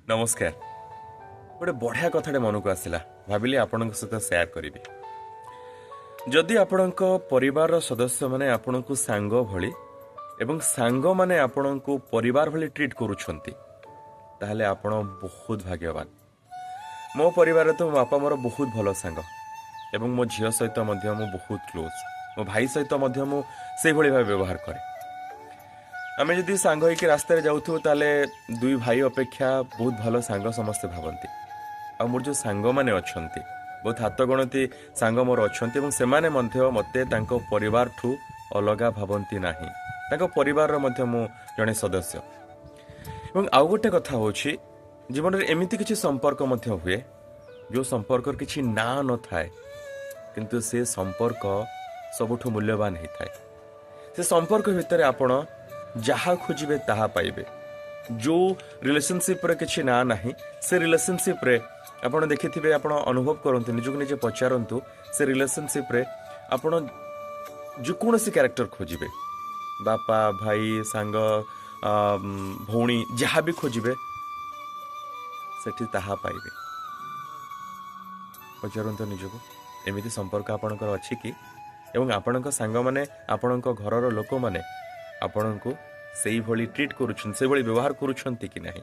ନମସ୍କାର। ଗୋଟେ ବଢ଼ିଆ କଥାଟେ ମନକୁ ଆସିଲା, ଭାବିଲି ଆପଣଙ୍କ ସହିତ ସେୟାର କରିବି। ଯଦି ଆପଣଙ୍କ ପରିବାରର ସଦସ୍ୟମାନେ ଆପଣଙ୍କୁ ସାଙ୍ଗ ଭଳି ଏବଂ ସାଙ୍ଗମାନେ ଆପଣଙ୍କୁ ପରିବାର ଭଳି ଟ୍ରିଟ୍ କରୁଛନ୍ତି, ତାହେଲେ ଆପଣ ବହୁତ ଭାଗ୍ୟବାନ। ମୋ ପରିବାରରେ ତ ମୋ ବାପା ମୋର ବହୁତ ଭଲ ସାଙ୍ଗ ଏବଂ ମୋ ଝିଅ ସହିତ ମଧ୍ୟ ମୁଁ ବହୁତ କ୍ଲୋଜ୍। ମୋ ଭାଇ ସହିତ ମଧ୍ୟ ମୁଁ ସେଇଭଳି ଭାବେ ବ୍ୟବହାର କରେ। ଆମେ ଯଦି ସାଙ୍ଗ ହେଇକି ରାସ୍ତାରେ ଯାଉଥିବୁ, ତାହେଲେ ଦୁଇ ଭାଇ ଅପେକ୍ଷା ବହୁତ ଭଲ ସାଙ୍ଗ ସମସ୍ତେ ଭାବନ୍ତି। ଆଉ ମୋର ଯେଉଁ ସାଙ୍ଗମାନେ ଅଛନ୍ତି, ବହୁତ ହାତ ଗଣତି ସାଙ୍ଗ ମୋର ଅଛନ୍ତି ଏବଂ ସେମାନେ ମଧ୍ୟ ମୋତେ ତାଙ୍କ ପରିବାରଠୁ ଅଲଗା ଭାବନ୍ତି ନାହିଁ। ତାଙ୍କ ପରିବାରର ମଧ୍ୟ ମୁଁ ଜଣେ ସଦସ୍ୟ। ଏବଂ ଆଉ ଗୋଟେ କଥା ହେଉଛି, ଜୀବନରେ ଏମିତି କିଛି ସମ୍ପର୍କ ମଧ୍ୟ ହୁଏ, ଯେଉଁ ସମ୍ପର୍କର କିଛି ନାଁ ନଥାଏ, କିନ୍ତୁ ସେ ସମ୍ପର୍କ ସବୁଠୁ ମୂଲ୍ୟବାନ ହେଇଥାଏ। ସେ ସମ୍ପର୍କ ଭିତରେ ଆପଣ ଯାହା ଖୋଜିବେ ତାହା ପାଇବେ। ଯେଉଁ ରିଲେସନସିପ୍ରେ କିଛି ନାଁ ନାହିଁ, ସେ ରିଲେସନସିପ୍ରେ ଆପଣ ଦେଖିଥିବେ, ଆପଣ ଅନୁଭବ କରନ୍ତୁ, ନିଜକୁ ନିଜେ ପଚାରନ୍ତୁ, ସେ ରିଲେସନସିପ୍ରେ ଆପଣ ଯେକୌଣସି କ୍ୟାରେକ୍ଟର ଖୋଜିବେ, ବାପା, ଭାଇ, ସାଙ୍ଗ, ଭଉଣୀ, ଯାହା ବି ଖୋଜିବେ ସେଠି ତାହା ପାଇବେ। ପଚାରନ୍ତୁ ନିଜକୁ, ଏମିତି ସମ୍ପର୍କ ଆପଣଙ୍କର ଅଛି କି? ଏବଂ ଆପଣଙ୍କ ସାଙ୍ଗମାନେ, ଆପଣଙ୍କ ଘରର ଲୋକମାନେ ଆପଣଙ୍କୁ ସେଇଭଳି ଟ୍ରିଟ୍ କରୁଛନ୍ତି, ସେଇଭଳି ବ୍ୟବହାର କରୁଛନ୍ତି କି ନାହିଁ?